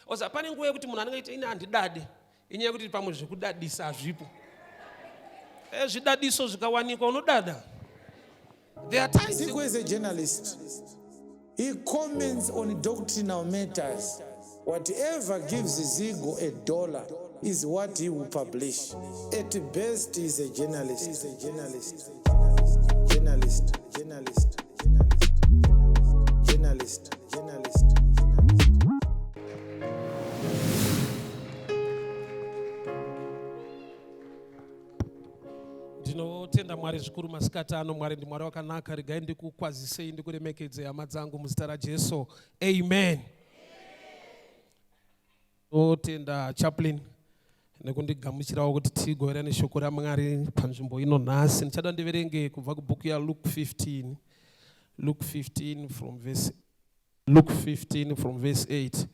Oza pane nguva yekuti munhu anenge aiti ini handidade. Inyaya yekuti pamwe zvekudadisa hazvipo. Eh, zvidadiso zvikawanikwa unodada. There are times Zigo is a journalist. He comments on doctrinal matters. Whatever gives Zigo a dollar is what he will publish. At best, he is a journalist. He's a journalist. Journalist. Journalist. Journalist. Journalist. Journalist. Ndinotenda Mwari zvikuru masikati ano. Mwari ndi Mwari wakanaka. Regai ndikukwazisei ndikuremekedze hama dzangu muzita raJesu. Amen. Ndinotenda chaplain nekundigamuchirawo kuti tigoverane shoko raMwari panzvimbo ino nhasi. Ndichada ndiverenge kubva kubhuku yaLuke 15. Luke 15 from verse Luke 15 from verse 8.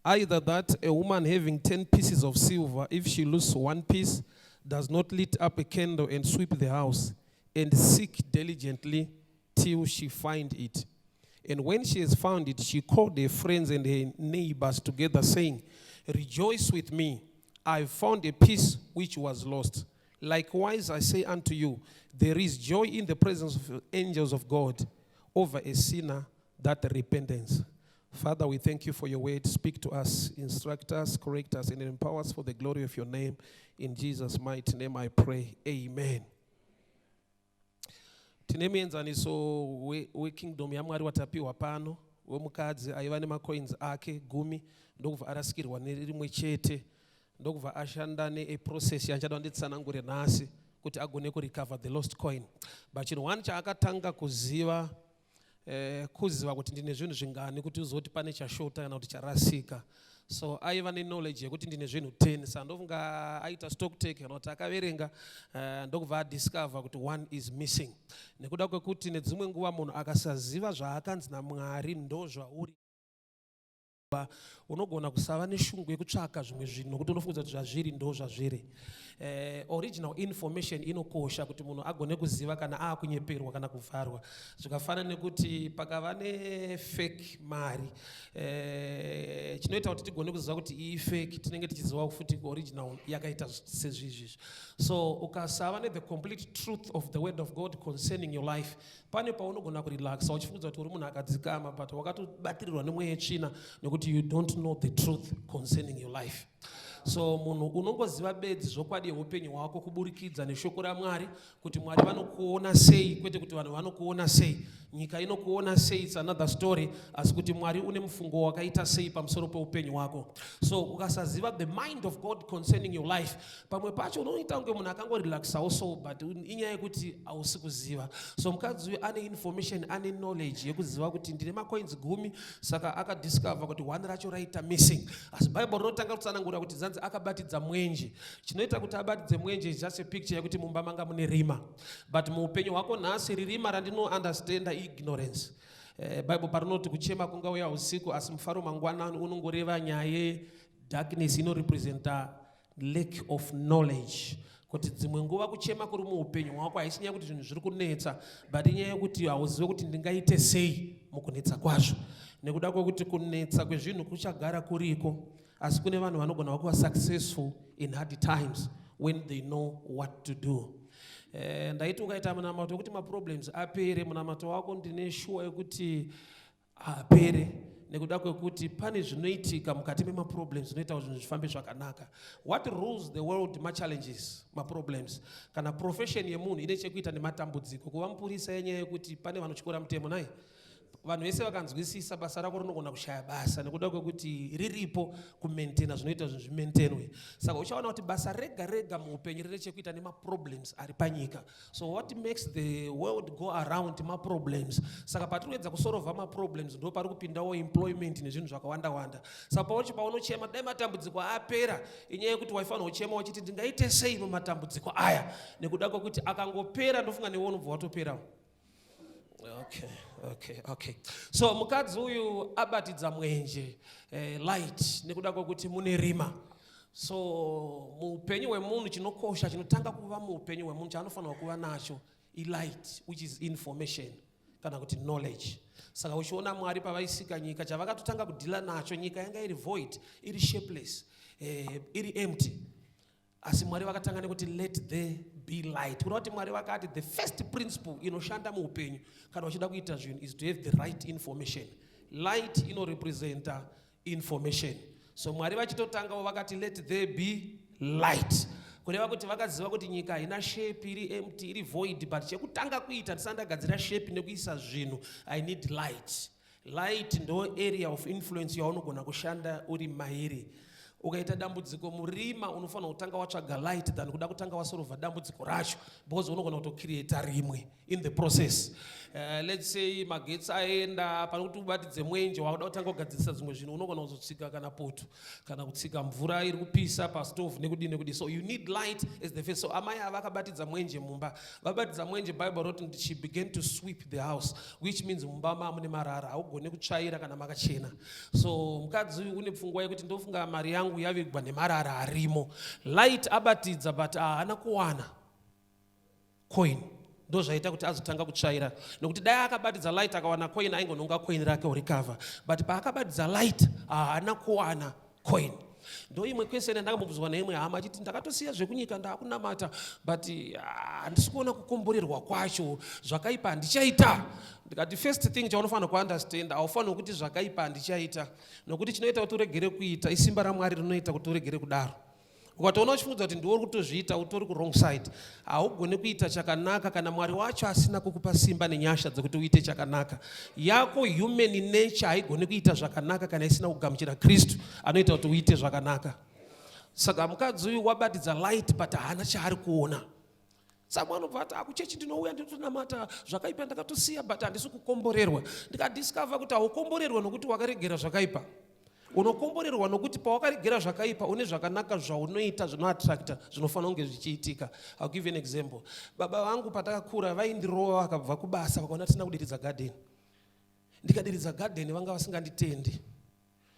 Either that a woman having 10 pieces of silver, if she lose one piece, does not lit up a candle and sweep the house and seek diligently till she find it. And when she has found it, she called her friends and her neighbors together, saying, Rejoice with me, I have found a piece which was lost. Likewise, I say unto you, there is joy in the presence of angels of God over a sinner that repentance. Father, we thank you for your word. Speak to us, instruct us, correct us, and empower us for the glory of your name. In Jesus' mighty name I pray. Amen. Tine muenzaniso wekingdom we yaMwari watapiwa pano wemukadzi aiva nemacoins ake gumi ndokubva arasikirwa nerimwe chete ndokubva ashanda neaprocess yandichada nditsanangure nhasi kuti agone kurecover the lost coin. But chinhu one chaakatanga kuziva eh, kuziva kuti ndine zvinhu zvingani kuti uzoti pane chashota kana kuti charasika. So aiva neknowledge yekuti ndine zvinhu 10, sa ndofunga aita stock take kana kuti akaverenga, ndokubva adiscover kuti one is missing. Nekuda kwekuti nedzimwe nguva munhu akasaziva zvaakanzi naMwari ndo zvauri, unogona kusava neshungu yekutsvaka zvimwe zvinhu nokuti unofunga kuti zvazviri ndo zvazviri. Original information inokosha kuti munhu agone kuziva kana aakunyeperwa kana kuvharwa. Zvikafanana nekuti pakava nefake mari, chinoita kuti tigone kuziva kuti iyi fake, tinenge tichiziva futi original yakaita sezvizvizvi. So ukasava nethe complete truth of the word of God concerning your life, pane paunogona kurelaxa uchifungidza kuti uri munhu akadzikama, but wakatobatirirwa nemweya yetsvina nekuti you don't know the truth concerning your life. So munhu unongoziva bedzi zvokwadi yeupenyu hwako kuburikidza neshoko raMwari, kuti Mwari vanokuona sei, kwete kuti vanhu vanokuona sei, nyika inokuona sei, it's another story, asi kuti Mwari une mufungo wakaita sei pamusoro peupenyu hwako. So ukasaziva the mind of God concerning your life, pamwe pacho unoita kunge munhu akangorelaxawo so, but inyaya yekuti hausi kuziva. So mukadzi uyu ane information, ane knowledge yekuziva kuti ndine macoins 10, saka akadiscover kuti one racho raita missing. Asi Bible rinotanga kutsanangura kuti zanzi akabatidza mwenje. Chinoita kuti abatidze mwenje is just a picture yekuti mumba manga mune rima. But muupenyu hwako nhasi, ririma randinounderstanda ignorance. Bible parinoti kuchema kungauya usiku asi mufaro mangwanani, unongoreva nyaya yedarkness inorepresenta lack of knowledge, kuti dzimwe nguva kuchema kuri muupenyu hwako haisi nyaya yekuti zvinhu zviri kunetsa, but inyaya yekuti hauzive kuti ndingaite sei mukunetsa kwazvo. Nekuda kwekuti kunetsa kwezvinhu kuchagara kuriko, asi kune vanhu vanogona kuva successful in hard times when they know what to do. Ndaiti ukaita munamato wekuti maproblems apere, munamato wako ndine shuwa yekuti haapere, nekuda kwekuti pane zvinoitika mukati memaproblems zvinoita kuti zvinhu zvifambe zvakanaka. What rules the world machallenges, maproblems. Kana profession yemunhu ine chekuita nematambudziko, kuva mupurisa yenyaya yekuti pane vanotyora mutemo nai vanhu vese vakanzwisisa basa rako rinogona kushaya basa nekuda kwekuti riripo kumaintaina zvinoita zvinhu zvimaintainwe. Saka uchaona kuti basa rega rega muupenyu rine chekuita nemaproblems ari panyika. So what makes the world go around maproblems. Saka patiri kuedza kusolva maproblems, ndo pari kupindawo employment nezvinhu zvakawanda wanda. Saka pauchi paunochema dai matambudziko apera, inyaya yekuti waifanira kuchema uchiti ndingaite sei mumatambudziko aya, nekuda kwekuti akangopera ndofunga newe unobva watoperawo. Okay, so mukadzi uyu abatidza mwenje, light, nekuda kwekuti mune rima. So muupenyu hwemunhu chinokosha chinotanga kuva muupenyu hwemunhu chaanofanirwa kuva nacho ilight, which is information. Kana kuti knowledge. Saka uchiona Mwari pavaisika nyika, chavakatotanga kudhila nacho, nyika yanga iri void, iri shapeless, iri empty. Asi Mwari vakatanga nekuti, "Let there be light." Kuda kuti Mwari vakati the first principle inoshanda muupenyu kana uchida kuita zvinhu is to have the right information. Light inorepresenta information. So Mwari vachitotangawo vakati, "Let there be light," kureva kuti vakaziva kuti nyika haina shape, iri empty, iri void. But chekutanga kuita, ndisati ndagadzira shape nekuisa zvinhu, I need light. Light ndo area of influence yaunogona kushanda uri mairi. Ukaita dambudziko murima, unofanira kutanga watsvaga light than kuda kutanga wasolva dambudziko racho, because unogona kutocreata rimwe in the process. Let's say magetsi aenda, pane kuti ubatidze mwenje, wakuda kutanga kugadzirisa zvimwe zvinhu, unogona kuzotsika kana poto kana kutsika mvura iri kupisa pastove nekudii nekudii. So you need light as the first. So amai ava vakabatidza mwenje mumba. Vabatidza mwenje, Bible roti she began to sweep the house, which means mumba mamune marara. Haugoni kutsvaira kana makachena. So mukadzi uyu une pfungwa yekuti, "Ndofunga mari yangu yavigwa nemarara arimo." Light abatidza, but haana kuwana coin. Ndo zvaita kuti azotanga kutsvaira, nokuti dai akabatidza light akawana coin, aingononga coin rake orecover. But paakabatidza light, haana kuwana coin. Ndo imwe question yandakambobvunzwa neimwe hama achiti, "Ndakatosiya zvekunyika, ndaakunamata, but handisi kuona kukomborerwa kwacho. Zvakaipa handichaita." Ndikati, first thing chaunofanira kuunderstand, haufaniri kuti zvakaipa handichaita, nokuti chinoita kuti uregere kuita isimba raMwari rinoita kuti uregere kudaro. Ukatoona uchifungudza kuti ndiwe uri kutozviita, utori kuwrong side. Haugoni kuita chakanaka kana Mwari wacho asina kukupa simba nenyasha dzekuti uite chakanaka. Yako human nature haigoni kuita zvakanaka kana isina kugamuchira Kristu anoita kuti uite zvakanaka. Saka mukadzi uyu wabatidza light, but haana chaari kuona. Saka anobva ati, "Akuchechi ndinouya, ndinotonamata, zvakaipa ndakatosiya, but handisi kukomborerwa." Ndikadiscover kuti haukomborerwa nokuti wakaregera zvakaipa. Unokomborerwa nokuti pawakaregera zvakaipa, une zvakanaka zvaunoita zvinoattracta zvinofanira kunge zvichiitika. I'll give you an example. Baba vangu patakakura vaindirova vakabva kubasa vakaona tisina kudiridza gadheni. Ndikadiridza gadheni, vanga vasinganditendi.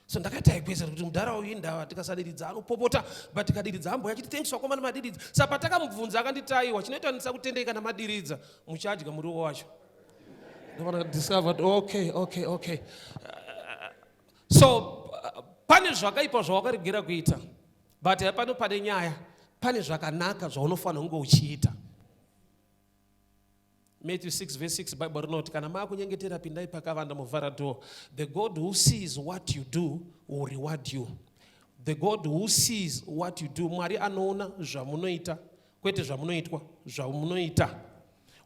So ndakaita ikwesa kuti mudhara uyu indava, tikasadiridza anopopota, but tikadiridza amboya achiti, "Thanks vakomana, madiridza." Saka patakamubvunza akanditi, "Aiwa, chinoita ndisakutendei, kana madiridza muchadya muriwo wacho." Ndiscover kuti okay. So pane zvakaipa zvawakaregera kuita, but hapano pane nyaya, pane zvakanaka zvaunofanira kunge uchiita. Matthew 6 verse 6, Bible rinoti, "Kana maakunyengetera, pindai pakavanda, muvhara door. The God who sees what you do will reward you." The God who sees what you do. Mwari anoona zvamunoita, kwete zvamunoitwa, zvamunoita,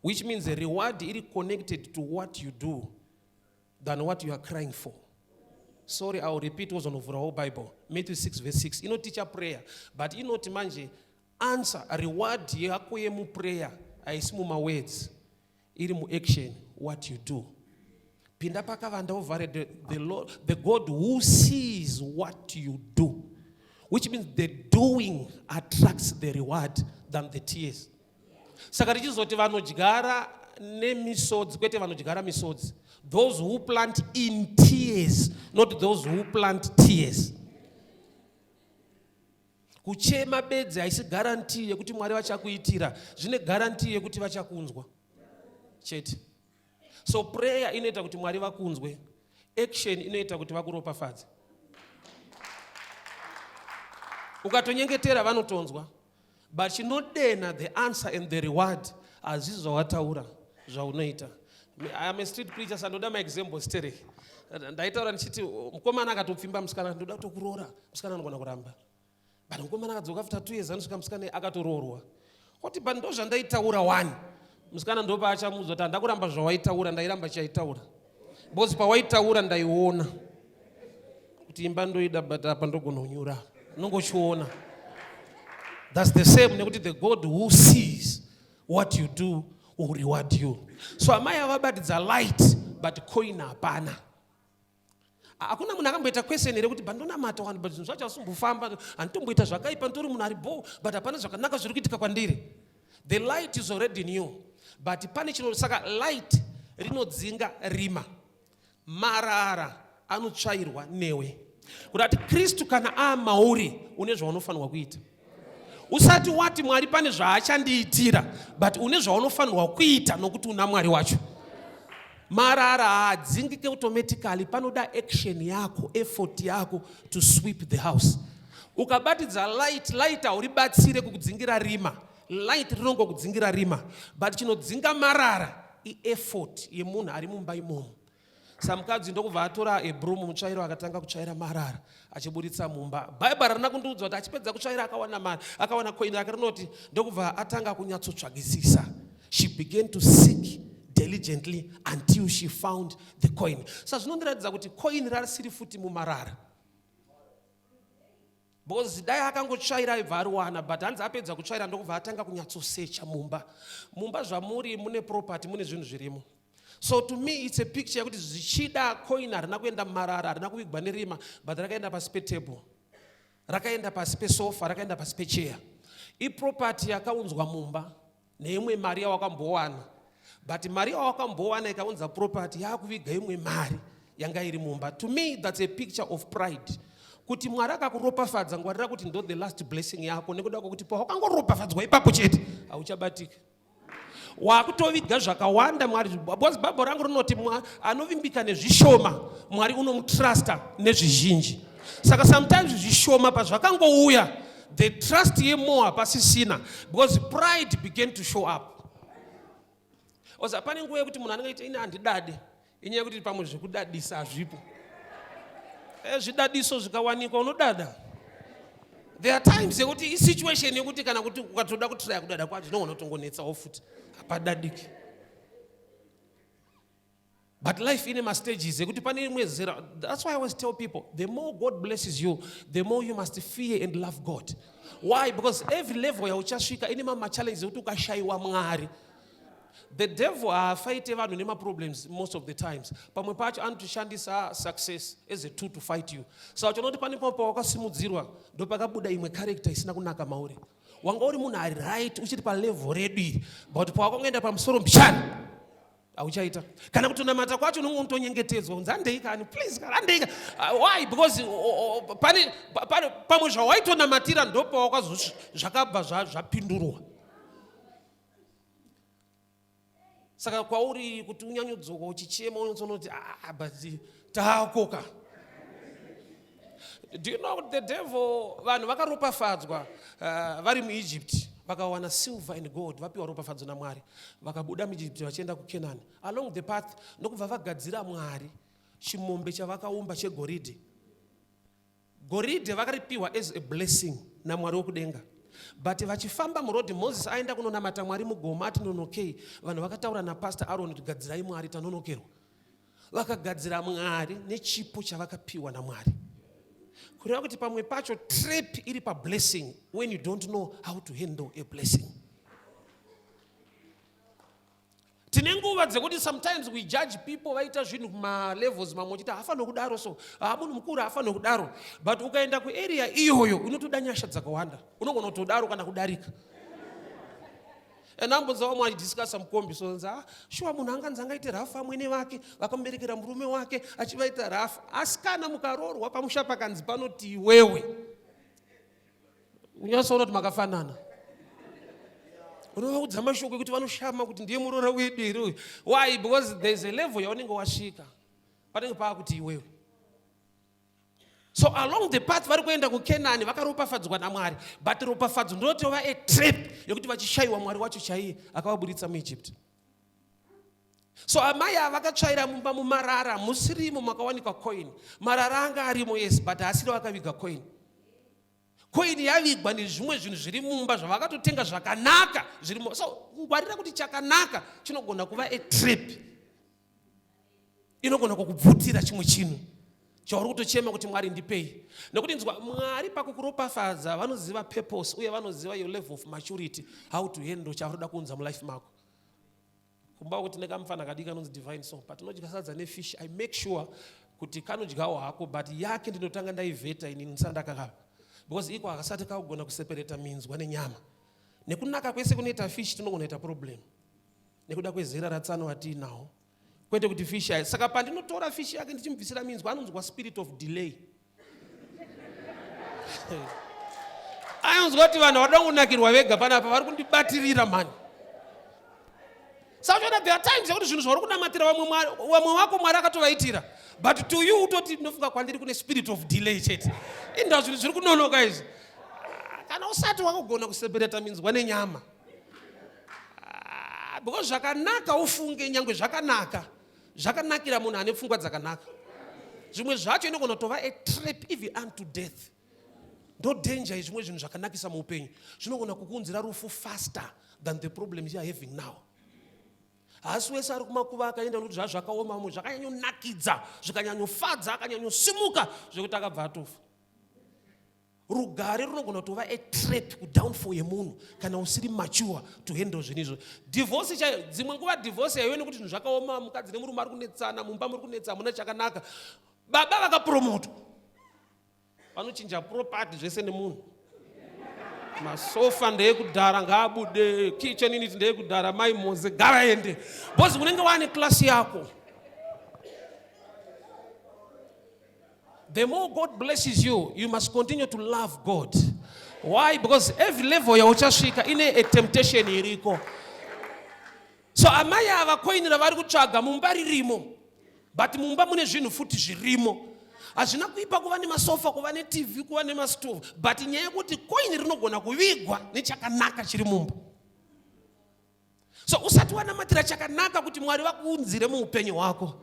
which means the reward iri connected to what you do than what you are crying for. Sorry, I will repeat, wozonovhurawo Bible. Matthew 6 verse 6 inoticha prayer, but inoti manje answer, reward yako yemuprayer haisi mumawords, iri muaction, what you do. Pinda pakavanda, uvhare. The, Lord, the God who sees what you do, which means the doing attracts the reward than the tears. Saka tichizoti vanodyara nemisodzi, kwete vanodyara misodzi. Those who plant in tears, not those who plant tears. Kuchema bedzi haisi guarantee yekuti Mwari vachakuitira. Zvine guarantee yekuti vachakunzwa chete. So prayer inoita kuti Mwari vakunzwe, action inoita kuti vakuropafadze. Ukatonyengetera vanotonzwa, but chinodena the answer and the reward hazvisi zvawataura, zvaunoita. I am a street preacher, sandoda maexamples tere. Ndaitaura ndichiti mukomana akatopfimba musikana, "Ndoda kutokuroora," musikana anogona kuramba. But mukomana akadzoka after 2 years, anosvika musikana akatoroorwa, oti, "But ndo zvandaitaura one." Musikana ndopaachamuudza kuti, "Handakuramba zvawaitaura, ndairamba chaitaura, because pawaitaura ndaiona kuti imba ndoida, but apa ndogona kunyura." Unongochiona, that's the same nekuti the God who sees what you do will reward you. So amai avabatidza light, but coin hapana. Hakuna munhu akamboita question here kuti, "Bandonamata wani, but zvinhu zvacho asimbofamba? Handitomboita zvakaipa, nditori munhu ari bo, but hapana zvakanaka zviri kuitika kwandiri." The light is already in you, but pane chino. Saka light rinodzinga rima, marara anotsvairwa newe. Kuda kuti Kristu kana aamauri, une zvaunofanirwa kuita. Usati wati Mwari pane zvaachandiitira, but une zvaunofanirwa kuita nokuti una Mwari wacho. Marara haadzingike automatically, panoda action yako, effort yako to sweep the house. Ukabatidza light, light hauribatsire kukudzingira rima. Light rinongokudzingira rima, but chinodzinga marara ieffort yemunhu ari mumba imomo. Samukadzi ndokubva atora ebroom, mutsvairo, akatanga kutsvaira marara achiburitsa mumba. Bhaibheri harina kundiudza kuti achipedza kutsvaira akawana mari, akawana coin rake. Rinoti ndokubva atanga kunyatsotsvagisisa. She began to seek diligently until she found the coin. Sa zvinondiratidza kuti coin rarisiri futi mumarara, because dai akangotsvaira aibva ariwana. But hanzi apedza kutsvaira, ndokubva atanga kunyatsosecha mumba. Mumba zvamuri mune property, mune zvinhu zvirimo. So to me it's a picture yekuti zvichida coin harina kuenda mumarara, harina kuvigwa nerima, but rakaenda pasi petable, rakaenda pasi pesofa, rakaenda pasi pecheya. Iproperty yakaunzwa mumba neimwe mari yawakambowana, but mari yawakambowana ikaunza property yaakuviga imwe mari yanga iri mumba. To me that's a picture of pride, kuti Mwari akakuropafadza, ngwarira kuti ndo the last blessing yako, nekuda kwekuti pawakangoropafadzwa ipapo chete hauchabatika, wakutoviga zvakawanda. Mwari, because Bhaibheri rangu rinoti anovimbika nezvishoma, Mwari unomutrusta nezvizhinji. Saka sometimes zvishoma pazvakangouya, the trust yemore hapasisina, because pride began to show up. Oza pane nguva yekuti munhu anenge aiti, "Ini handidadi." Inyaya yekuti pamwe zvekudadisa hazvipo. Zvidadiso zvikawanikwa, unodada. There are times yekuti isituation yekuti kana kuti ukatoda kutraya kudada kwacho, zvinogona kutongonetsawo futi, hapadadiki. But life ine mastages ekuti pane imwe zera. That's why I always tell people, the more God blesses you, the more you must fear and love God. Why? Because every level yauchasvika ine mamachallenges ekuti ukashayiwa Mwari, the devil haafaite vanhu nemaproblems most of the times. Pamwe pacho anotoshandisa success as a tool to fight you. Saka uchaona kuti pane pamwe pawakasimudzirwa, ndopakabuda imwe character isina kunaka mauri. Wanga uri munhu ari right uchiri palevel redu iri, but pawakangoenda pamusoro mbichani, hauchaita kana kutonamata kwacho. Unonge unotonyengetedzwa kunzi, "Handei kani, please kana, handei ka." Why? Because pane pamwe zvawaitonamatira ndopawakazo zvakabva zvapindurwa. Saka kwauri kuti unyanyodzoka uchichema, unonzonoti, "Ah, but taakoka." Do you know the devil, vanhu vakaropafadzwa vari muEgypt, vakawana silver and gold, vapiwa ropafadzo naMwari, vakabuda muEgypt vachienda kuCanaan. Along the path ndokubva vagadzira mwari, chimombe chavakaumba chegoridhe. Goridhe vakaripiwa as a blessing naMwari wokudenga, but vachifamba murodhi, Moses aenda kunonamata Mwari mugomo, ati nonokei. Vanhu vakataura napastor Aron kuti, "Gadzirai mwari, tanonokerwa." Vakagadzira mwari nechipo chavakapiwa naMwari. Kureva kuti pamwe pacho trap iri pablessing, when you don't know how to handle a blessing. Tine nguva dzekuti sometimes we judge people vaita zvinhu kumalevels mamwe, uchiti haafaniri kudaro, so ha munhu mukuru haafaniri kudaro. But ukaenda kuarea iyoyo, unotoda nyasha dzakawanda, unogona kutodaro kana kudarika. And ambonza vamwe achidiscussa mukombi, so nzi, "Ah, shuwa munhu anganzi angaite rafu amwene vake vakamuberekera murume wake achivaita rafu?" Asi kana mukaroorwa pamusha pakanzi panoti iwewe, unyatsoona kuti makafanana. Unovaudza mashoko ekuti vanoshama kuti ndiye muroora wedu here uyu. Why? Because there is a level yaunenge wasvika, panenge paakuti iwewe. So along the path vari kuenda kuKenani, vakaropafadzwa naMwari, but ropafadzo ndinotova a trap yekuti vachishayiwa Mwari wacho chaiye akavaburitsa muEgypt. So amai ava vakatsvaira mumba mumarara musirimo makawanikwa coin. Marara anga arimo, yes, but asiri vakaviga coin. Coin yavigwa nezvimwe zvinhu zviri mumba zvavakatotenga zvakanaka zvirimo. So ngwarira kuti chakanaka chinogona kuva a trap, inogona kukubvutira chimwe chinhu chauri kutochema kuti, "Mwari, ndipei." Nekuti nzwa, Mwari pakukuropafadza vanoziva purpose, uye vanoziva your level of maturity, how to handle chavari kuda kuunza mulife mako. Kumba kuti nekamufana kadiki kanonzi Divine, so patinodya sadza nefish, I make sure kuti kanodyawo hako, but yake ndinotanga ndaivheta ini ndisandakakava, because iko hakasati kakugona kuseparata minzwa nenyama. Nekunaka kwese kunoita fish, tinogona kuita problem nekuda kwezera ratsano atiinawo, kwete kuti fish ayi. Saka pandinotora fish yake ndichimubvisira minzwa, anonzwa spirit of delay. Anonzwa kuti vanhu vada kunakirwa vega panapa, vari kundibatirira mani. Saka uchiona there are times yekuti zvinhu zvauri kunamatira vamwe vamwe vako Mwari akatovaitira, but to you utoti ndinofunga kwandiri kune spirit of delay chete. Inda zvinhu zviri kunonoka izvi. Kana usati wakugona kusepereta minzwa nenyama. Ah, because zvakanaka ufunge nyangwe zvakanaka zvakanakira munhu ane pfungwa dzakanaka. Zvimwe zvacho inogona kutova a trap even unto death. Ndo danger yezvimwe zvinhu zvakanakisa muupenyu zvinogona kukuunzira rufu faster than the problems you are having now. Haasi wese ari kumakuva akaenda nokuti zvaa zvakaoma, vamwe zvakanyanyonakidza zvikanyanyofadza akanyanyosimuka zvekuti akabva atofa. Rugare runogona kutova a trap kudownfall yemunhu kana usiri mature to handle zvinhu izvo. Divorce chaiyo, dzimwe nguva divorce yaive nekuti zvinhu zvakaoma, mukadzi nemurume ari kunetsana, mumba muri kunetsa, hamuna chakanaka. Baba vakapromotwa vanochinja property zvese nemunhu. Masofa ndeyekudhara ngaabude, kitchen unit ndeyekudhara, mai Moze ngavaende, because unenge waane class yako. The more God blesses you, you must continue to love God. Why? Because every level yauchasvika ine a temptation iriko. So amai ava coin ravari kutsvaga mumba ririmo, but mumba mune zvinhu futi zvirimo. Hazvina kuipa kuva nemasofa, kuva neTV, kuva nemastove, but nyaya yekuti coin rinogona kuvigwa nechakanaka chiri mumba. So usati wanamatira chakanaka kuti Mwari vakuunzire muupenyu hwako,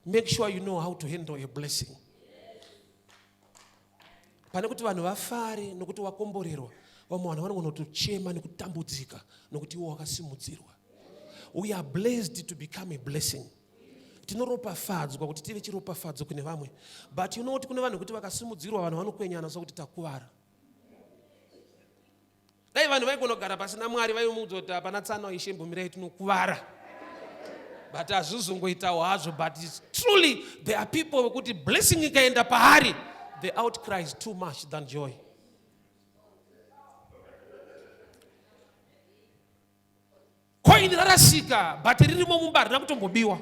make sure you know how to handle your blessing. Pane kuti vanhu vafare nokuti wakomborerwa, vamwe vanhu vanogona kutochema nekutambudzika nokuti iwo wakasimudzirwa. We are blessed to become a blessing. Tinoropafadzwa kuti tive chiropafadzo kune vamwe, but you know kuti kune vanhu kuti vakasimudzirwa vanhu vanokwenyana sokuti takuvara. Dai vanhu vaigona kugara pasina Mwari vaimuudza kuti hapana tsano ishe mbumirai tinokuvara, but hazvizongoitawo hazvo. But it's truly there are people vekuti blessing ikaenda paari, the outcry is too much than joy. Coin rarasika but ririmo mumba, harina kutombobiwa.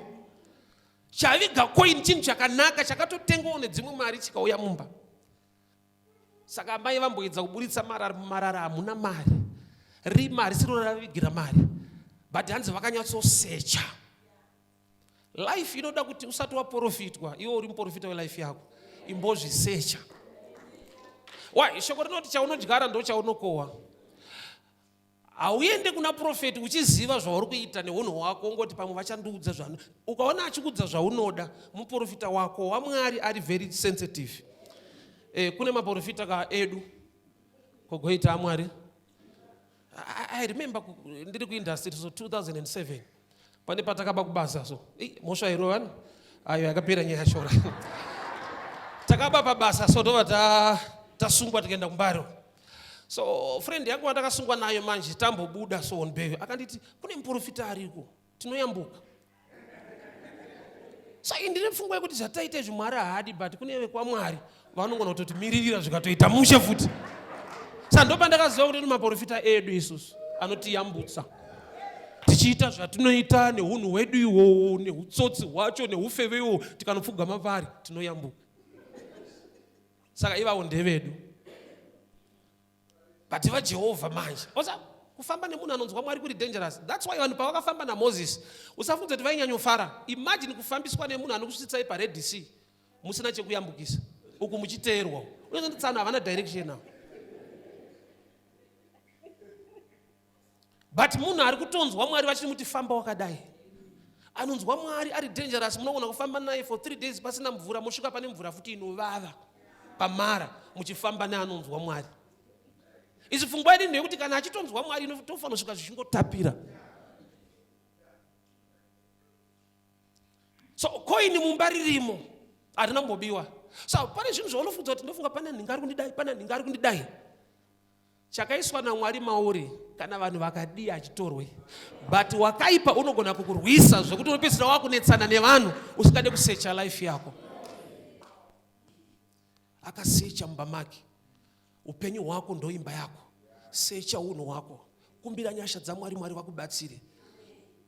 Chaviga coin chinhu chakanaka chakatotengwawo nedzimwe mari chikauya mumba. Saka amai vamboedza kuburitsa marara, mumarara hamuna mari, rima harisiro ravigira mari, but hanzi vakanyatsosecha. Life inoda kuti usati waprofitwa, iwe uri muprofita welife yako, imbozvisecha. Why? Shoko rinoti chaunodyara ndo chaunokohwa. Hauende kuna profeti uchiziva zvauri kuita neunhu hwako, ungoti pamwe vachandiudza zvano. Ukaona achikuudza zvaunoda, muprofita wako waMwari ari very sensitive. Kune maprofita ka edu kogoita aMwari. I remember ndiri kuindustry so 2007 pane patakaba kubasa so mhosva iro vanhu ayo yakapera nyaya yachora. Takaba pabasa so ndova tasungwa tikaenda kumbaro. So friend yangu wandakasungwa nayo manje tambobuda so on bail akanditi kune muprofita ariko tinoyambuka. So ndine pfungwa yekuti zvataita izvi Mwari haadi, but kune vekwaMwari vanogona kutotimiririra zvikatoita mushe futi. Sa ndopandakaziva kuti maprofita edu isusu anotiyambutsa tichiita zvatinoita neunhu hwedu ihwohwo neutsotsi hwacho neufeve ihwohwo, tikanopfugama pari tinoyambuka. Saka ivavo ndevedu, but vaJehovha manje osa kufamba nemunhu anonzwa Mwari kuri dangerous. That's why vanhu pavakafamba naMoses, usafunze kuti vainyanyofara. Imagine kufambiswa nemunhu anokusvitsai paRed Sea musina chekuyambukisa, uku muchiteerwa. Unozonditsana havana direction now, but munhu ari kutonzwa Mwari vachimuti famba wakadai, anonzwa Mwari ari dangerous. Munogona kufamba naye for 3 days pasina mvura, mosvika pane mvura futi inovava pamara, muchifamba neanonzwa Mwari. Izvi pfungwa yedu ndeyekuti kana achitonzwa Mwari tofanira kusvika zvichingotapira. So coin mumba ririmo, harina kumbobiwa. So pane zvinhu zvaunofunga kuti ndofunga pane nhinga ari kundidai, pane nhinga ari kundidai. Chakaiswa naMwari mauri, kana vanhu vakadii achitorwe, but wakaipa unogona kukurwisa zvekuti unopedzisira wakunetsana nevanhu usingade kusecha life yako. Akasecha mumba make. Upenyu hwako ndoimba yako. Secha unhu hwako, kumbira nyasha dzaMwari, Mwari vakubatsire.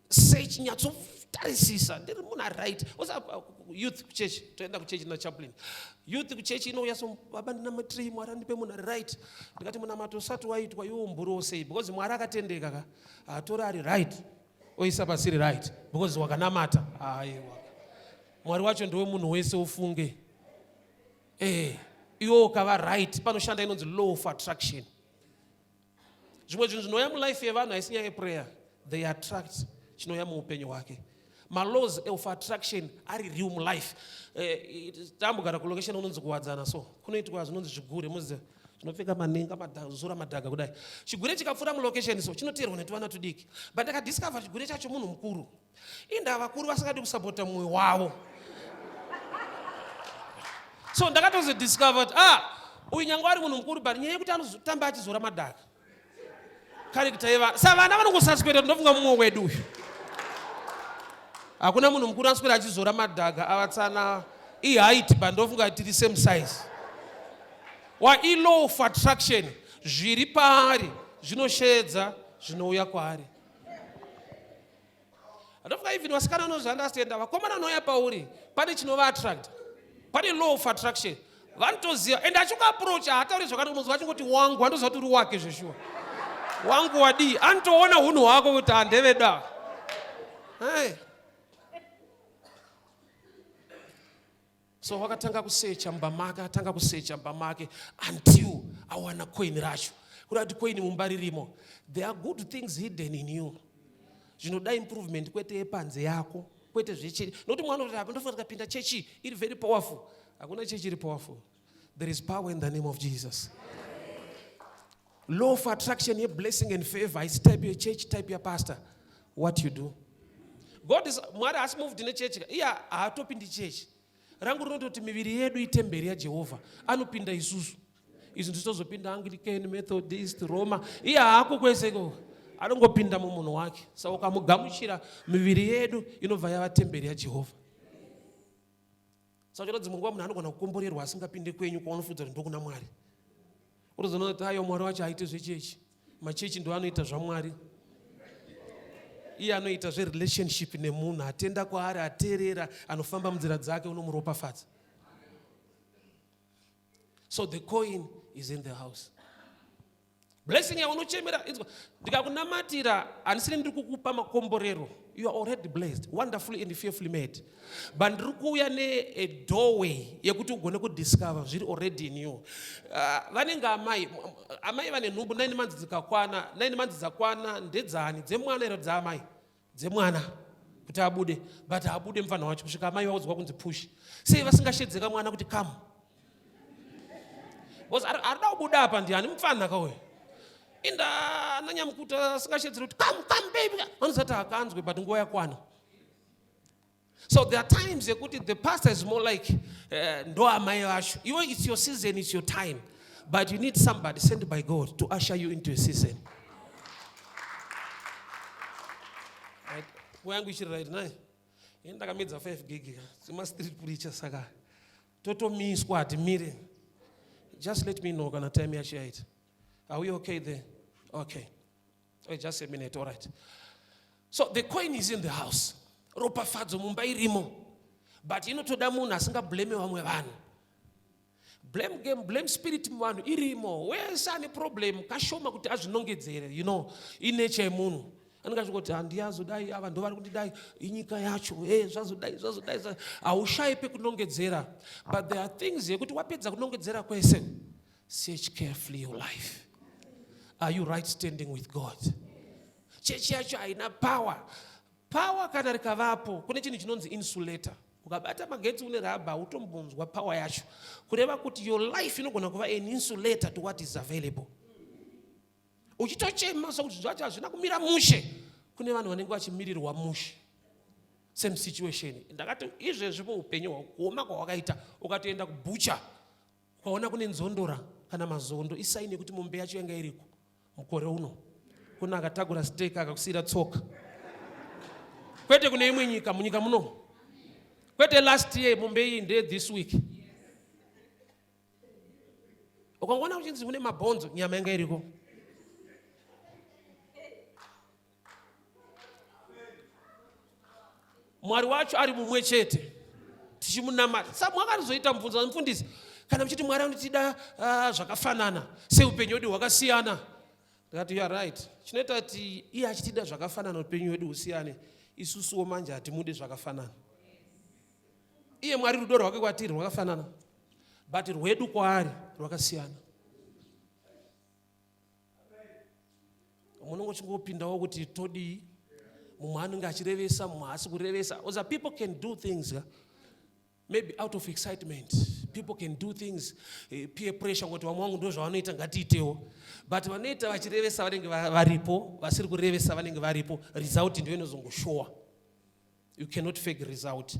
Search, nyatsotarisisa ndiri munhu ari right. Osa youth kuchechi, toenda kuchechi nachaplain. Youth kuchechi inouya so, baba ndinamatirei Mwari andipe munhu ari right. Ndikati munamato usati waitwa iwe umburiwo sei, because Mwari akatendeka ka, haatori ari right. Oisa pasiri right because wakanamata. Aiwa. Mwari wacho ndewe munhu wese ufunge. Eh, iwe ukava right panoshanda inonzi law of attraction. Zvimwe zvinhu zvinouya mulife yevanhu haisi nyaya yeprayer. They attract chinouya muupenyu hwake. Malaws of attraction ari real mulife. Eh, tambogara kulocation unonzi kuwadzana so kunoitwa zvinonzi zvigure muziva zvinopfeka manenga zora madhaga kudai. Chigure chikapfuura mulocation so chinoteerwa netuvana tudiki. But ndakadiscover chigure chacho munhu mukuru. Inda vakuru vasingadi kusapota mumwe wavo. So ndakatozodiscover kuti ah uyu nyange ari munhu mukuru but nyaya yekuti anozotamba achizora madhaka. Character yevana. Sa vana vanongosaswera ndofunga mumwe wedu uyu. Hakuna munhu mukuru anoswera achizora madhaga avatsana iheight but ndofunga tiri same size. Wa i-law of attraction zviri paari zvinosheedza zvinouya kwaari. Ndofunga even vasikana vanozviunderstanda, vakomana vanouya pauri pane chinovaattract, pane law of attraction vanotoziva, and achikuapproach haatauri zvakanaka, unonzwa achingoti wangu, anotoziva kuti uri wake zveshuwa, wangu wadii, anotoona hunhu hwako kuti handeveda. Hey. So wakatanga kusecha mumba make, atanga kusecha mumba make until awana coin racho. Kuda kuti coin mumba ririmo. There are good things hidden in you. Zvinoda improvement kwete yepanze yako, kwete zvechechi. Nokuti mwana unoti apa ndofanira kupinda chechi iri very powerful. Hakuna chechi iri powerful. There is power in the name of Jesus. Law of attraction ye blessing and favor is type your church, type your pastor. What you do. God is Mwari haasi moved nechechi. Iye haatopindi chechi. Rangu rinototi miviri yedu itemberi yaJehovha. Anopinda isusu. Isu nditozopinda Anglican, Methodist, Roma. Iye haako kwese ikoko. Anongopinda mumunhu wake. Saka ukamugamuchira miviri yedu inobva yava temberi yaJehovha. Saka chero dzimwe nguva munhu anogona kukomborerwa asingapinde kwenyu kwaunofudza kuti ndokuna Mwari. Unozoona kuti ayo Mwari wacho haite zvechechi. Machechi ndo anoita zvaMwari. Iye anoita zverelationship nemunhu, atenda kwaari, ateerera, anofamba munzira dzake, unomuropafadza. So the coin is in the house. Blessing yaunochemera inzwa, ndikakunamatira handisiri ndiri kukupa makomborero. You are already blessed, wonderfully and fearfully made. But ndiri kuuya ne a doorway yekuti ugone kudiscover zviri already in you. Vanenge amai, amai vane nhumbu 9 months dzikakwana, 9 months dzakwana ndedzani, dzemwana here dzaamai? Dzemwana kuti abude, but abude mufana wacho kusvika amai vaudzwa kunzi push. Sei vasingashedzeka mwana kuti come? Because arida kubuda apa ndiani mupfanha ka uyu? Inda ananyamukuta asingashedzeri kuti come, come baby. Vanozati akanzwe but nguva yakwana. So there are times yekuti the pastor is more like ndo amai vacho. Iwe it's your season, it's your time. But you need somebody sent by God to usher you into a season. Right. Nguva yangu ichiri right naye. Ini ndakamedza 5 gig sema street preacher saka totomiswa hatimire. Just let me know kana time yacho yaita. Are we okay there? Okay. Wait, just a minute, all right. So the coin is in the house. Ropafadzo mumba irimo. But inotoda munhu asingablame vamwe vanhu. Blame game, blame spirit muvanhu irimo. Wese ane problem kashoma kuti azvinongedzere, you know, inature yemunhu. Anenge achingoti handiyazodai, ava ndo vari kundidai, inyika yacho, hey, zvazodai, zvazodai, zvazodai. Haushayi pekunongedzera. But there are things yekuti wapedza kunongedzera kwese, search carefully your life. Are you right standing with God? Chechi yacho haina power. Power kana rikavapo, kune chinhu chinonzi insulator. Ukabata magetsi une rubber, utombonzwa power yacho. Kureva kuti your life inogona kuva an insulator to what is available. Uchitochema sokuti zvacho hazvina kumira mushe. Kune vanhu vanenge vachimirirwa mushe. Same situation. Ndakati izvezvi muupenyu hwako, kuoma kwawakaita, ukatoenda kubutcher, ukaona kune nzondora kana mazondo, isaini yekuti mombe yacho yanga iriko mukore uno. Kuna akatagura steak akakusiyira tsoka. Kwete kune imwe nyika, munyika muno. Kwete last year, mombe iyi ndeye this week. Ukangoona kuchinzi kune mabhonzo, nyama yanga iriko. Mwari wacho ari mumwe chete, tichimunamata. Saka mwakarizoita mubvunzo mufundisi, kana muchiti Mwari anotida zvakafanana, sei upenyu hwedu hwakasiyana? Ndikati you are right. Chinoita kuti iye achitida zvakafanana upenyu hwedu husiyane, isusuwo manje hatimude zvakafanana. Iye Mwari rudo rwake kwatiri rwakafanana, but rwedu kwaari rwakasiyana. Munongo chingopindawo kuti todii, mumwe anenge achirevesa, mumwe haasi kurevesa. Oza people can do things maybe out of excitement. People can do things, peer pressure, kuti vamwe vangu ndo zvavanoita ngatiitewo, but vanoita vachirevesa vanenge varipo, vasiri kurevesa vanenge varipo. Result ndiyo inozongoshowa. You cannot fake result.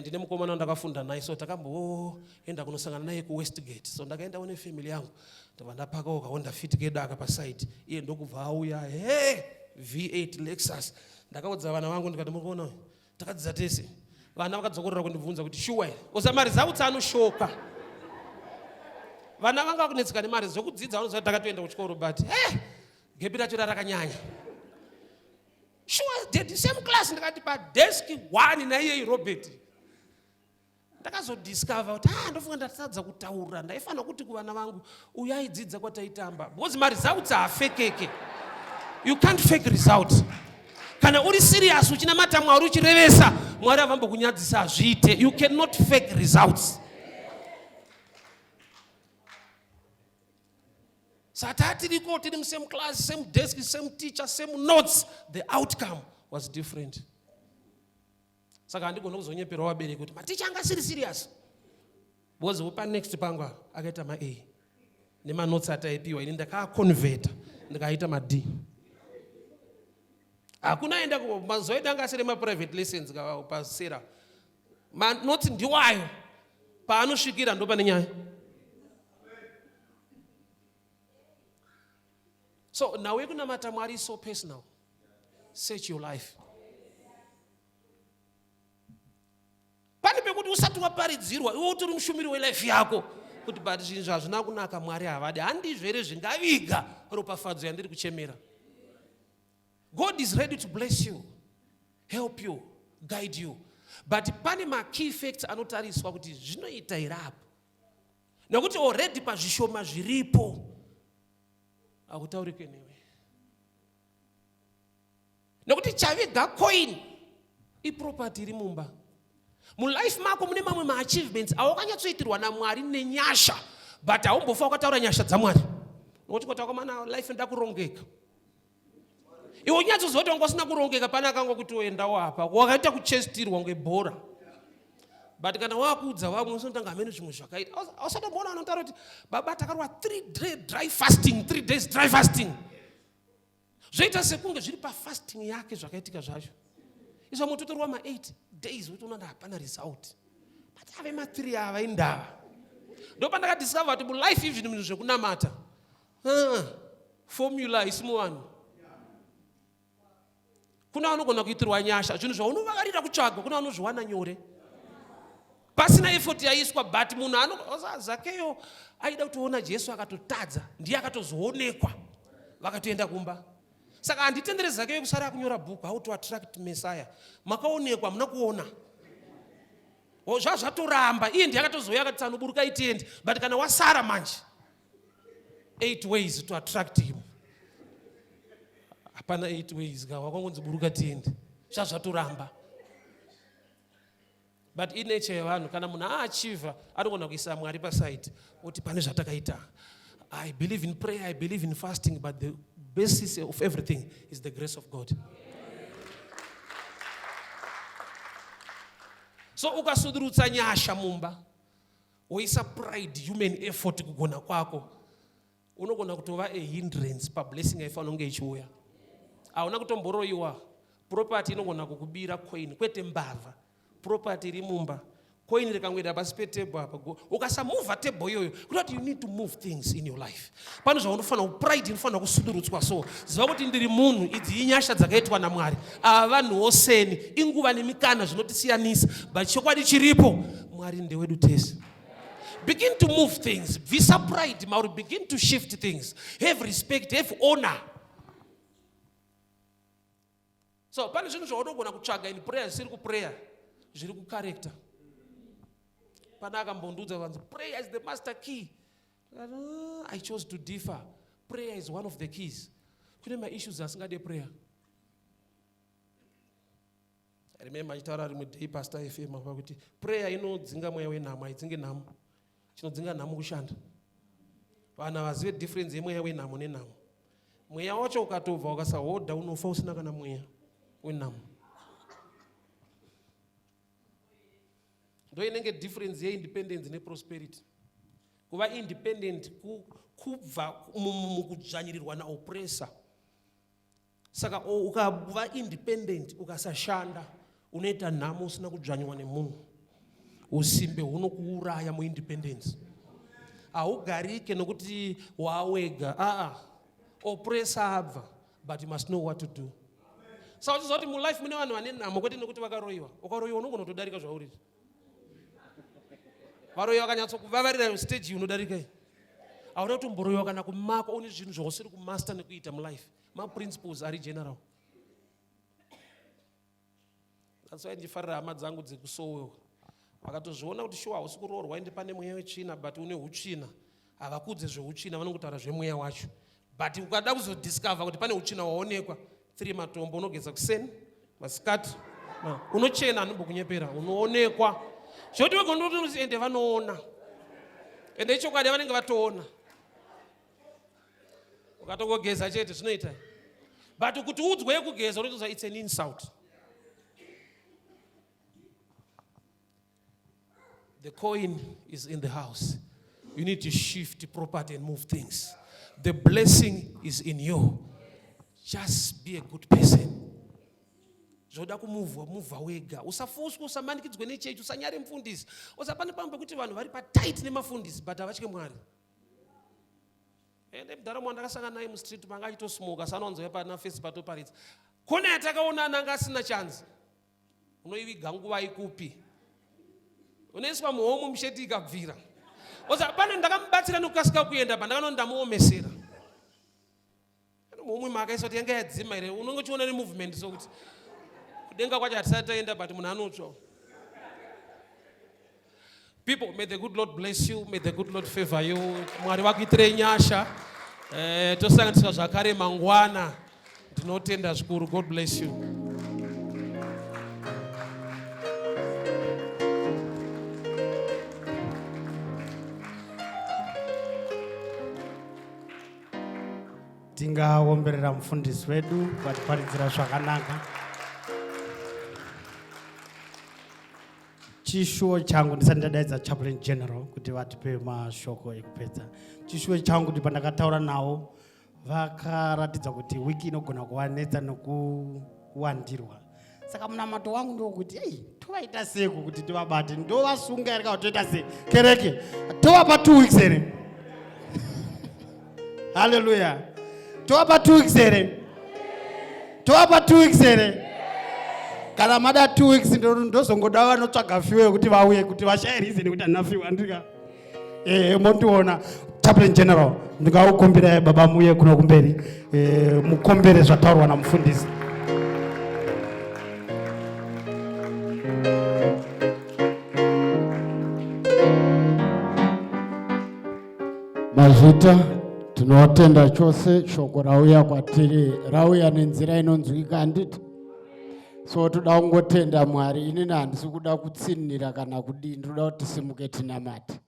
Ndine mukomana wandakafunda naye, so takamboenda kunosangana naye kuWestgate. So ndakaendawo nefamily yangu, ndabva ndapakawo kaHonda Fit kedu aka paside, iye ndokubva auya, he V8 Lexus. Ndakaudza vana vangu ndikati, muri kuona, takadzidza tese. Vana vakadzokorora kundibvunza kuti shuwa here? Oza maresults anoshoka. Vana vanga vakunetseka nemari dzekudzidza, vanoziva takatoenda kuchikoro, but he gap racho rarakanyanya. Sure daddy, same class. Ndikati padesk one naiyei Robert. Ndakazodiscover kuti ah, ndofunga ndatadza kutaura, ndaifanira kuti kuvana vangu uyu aidzidza kwataitamba, because maresults haafekeke. You can't fake result. Kana uri serious uchinamata Mwari uchirevesa, Mwari havambokunyadzisa, hazviite. You cannot fake results. Saka tiriko tiri musame class, same desk, same teacher, same notes, the outcome was different. Saka handigoni kuzonyeperawo vabereki kuti maticha anga asiri serious, because wepanext pangu apa akaita ma-A nemanotes ataipiwa, ini ndakaaconverta ndikaita ma-D. Hakuna enda mazuva edu anga asiri maprivate lessons pasera, manotes ndiwayo, paanosvikira ndo pane nyaya. So nhau yekunamata Mwari is so personal. Search your life. Pane pekuti usati waparidzirwa, iwe utori mushumiri welife yako kuti but zvinhu hazvina kunaka, Mwari havadi, handizvo here zvingaviga ropafadzo yandiri kuchemera? God is ready to bless you, help you, guide you, but pane makey facts anotariswa kuti zvinoita here apo, nekuti already pazvishoma zviripo hakutaurike newe, nekuti chaviga coin iproperty iri mumba. Mulife mako mune mamwe maachievements awakanyatsoitirwa naMwari nenyasha, but haumbofa wakataura nyasha dzaMwari, nokuti kuti akomana, life nda kurongeka, iwe unyatsoziva kuti wanga usina kurongeka. Pane akangokuti oendawo apa, wakaita kuchestirwa ngebhora, but kana wakuudza vamwe usonotanga hamene zvimwe zvakaita. Ausatomboona vanotaura kuti baba takarwa 3 day dry fasting, 3 days dry fasting, zvoita sekunge zviri pafasting yake zvakaitika zvacho. Izvo mutotorwa ma8 days, wotoona nda hapana result, but ave ma3 ava indava. Ndo pandakadiscover kuti mulife even zvinhu zvekunamata, formula isi muvanhu. Kuna vanogona kuitirwa nyasha, zvinhu zvaunovavarira kutsvaga, kuna vanozviwana nyore pasina effort yaiswa. But munhu ano Zakeyo aida kutoona Jesu, akatotadza, ndiye akatozoonekwa, vakatoenda kumba. Saka handitendere Zakeyo kusara akunyora bhuku "How to Attract Messiah". Makaonekwa, hamuna kuona, zvazvatoramba. Iye ndiye akatozouya akati sanoburuka itiende, but kana wasara manje, eight ways to attract him, hapana eight ways ka, wakangonzi buruka tiende, zvazvatoramba. But inature yevanhu, kana munhu aachieva anogona kuisa Mwari paside, oti pane zvatakaita. I believe in prayer, I believe in fasting, but the basis of everything is the grace of God. So ukasudurutsa nyasha mumba, woisa pride, human effort, kugona kwako, unogona kutova a hindrance pablessing yaifanira kunge ichiuya. Hauna kutomboroyiwa, property inogona kukubira coin, kwete mbavha. Property iri mumba, coin rikangoenda pasi petable apa, ukasamuvha table iyoyo, kuda kuti you need to move things in your life. Pane zvaunofanira, pride inofanira kusudurutswa. So ziva kuti ndiri munhu, idzi inyasha dzakaitwa naMwari. Ava vanhuwo seni, inguva nemikana zvinotisiyanisa, but chokwadi chiripo, Mwari ndewedu tese. Begin to move things. Bvisa pride mauri, begin to shift things. Have respect, have honor. So pane zvinhu zvaunogona kutsvaga in prayer zvisiri kuprayer, zviri kucharacter. Pana akambondiudza vanzi prayer is the master key. Ah, I chose to differ. Prayer is one of the keys. Kune maissues asingade prayer. I remember achitaura rimwe day pastor FM apa kuti prayer inodzinga mweya wenhamo, haidzinge nhamo. Chinodzinga nhamo kushanda. Vanhu havazive difference yemweya wenhamo nenhamo. Mweya wacho ukatobva ukasahodha unofa usina kana mweya wenhamo. Ndo inenge difference yeindependence neprosperity. Kuva independent kubva mukudzvanyirirwa naoppressor. Saka ukava independent ukasashanda unoita nhamo usina kudzvanywa nemunhu. Usimbe hunokuuraya muindependence. Haugarike nokuti wawega. Aa, oppressor abva but you must know what to do. Saka uchiziva kuti mulife mune vanhu vane nhamo kwete nekuti vakaroyiwa. Ukaroyiwa unogona kutodarika zvauri. Varoyi vakanyatsokuvavarira stage unodarika iyi. Hauna kutomboroyiwa kana kumakwa, une zvinhu zvausiri kumaster nekuita mulife. Maprinciples ari general. That's why ndichifarira hama dzangu dzekusowewo. Vakatozviona kuti shuwa hausi kuroorwa ende pane mweya wetsvina but une hutsvina. Havakudze zvehutsvina vanongotaura zvemweya wacho. But ukada kuzodiscover kuti pane hutsvina waonekwa, 3 matombo unogeza kuseni, masikati, unochena anombokunyepera, unoonekwa. Zvoti wega unotozi ende vanoona. Ende ichokwadi vanenge vatoona. Ukatongogeza chete zvinoita. But kuti udzwe yekugeza unotoziva it's an insult. The coin is in the house. You need to shift property and move things. The blessing is in you. Just be a good person. Zvoda kumuvha muvha wega. Usafuswe, usamanikidzwe nechechi, usanyare mufundisi. Usapane pamwe pekuti vanhu vari patight nemafundisi but havatye Mwari. Ende mudhara mwana ndakasangana naye mustreet manga achitosmoka sanowanzouya pana face patoparidza. Kona yatakaonana anga asina chanzi. Unoiviga nguva ikupi? Unoiswa muhomu musheti ikabvira. Oza pane ndakamubatsira nekukasika kuenda pa ndakano ndamuomesera. Ano muhomu makaiswa kuti yanga yadzima here? Unonge uchiona ne movement so kuti kudenga kwacho hatisati taenda but munhu anotsva. People, may the good Lord bless you. May the good Lord favor you. Mwari vakuitirei nyasha. Eh, tosanganiswa zvakare mangwana. Ndinotenda zvikuru. God bless you. Tingaomberera mufundisi wedu vatiparidzira zvakanaka. Chishuwo changu ndisati ndadaidza chaplain general kuti vatipe mashoko ekupedza. Chishuwo changu kuti pandakataura navo vakaratidza kuti wiki inogona kuvanetsa nekuwandirwa. Saka munamato wangu ndokuti ei tovaita seiko kuti tivabate, ndovasunga here kana toita sei? Kereke tovapa 2 weeks here? Hallelujah. Tovapa 2 weeks here? Tovapa 2 weeks here? Kana mada 2 weeks ndozongoda vanotsvaga fiwe yekuti vauye kuti vashaye reason yekuti handina fiwe andika. Eh, mondiona Chaplain General ndingakukumbirai baba muye kuno kumberi eh, mukombere zvataurwa namufundisi. Mazvita, tinotenda chose shoko rauya kwatiri, rauya nenzira inonzwika handiti? So toda kungotenda Mwari. Inini handisi kuda kutsinhira kana kudii, ndinoda kuti tisimuke tinamate.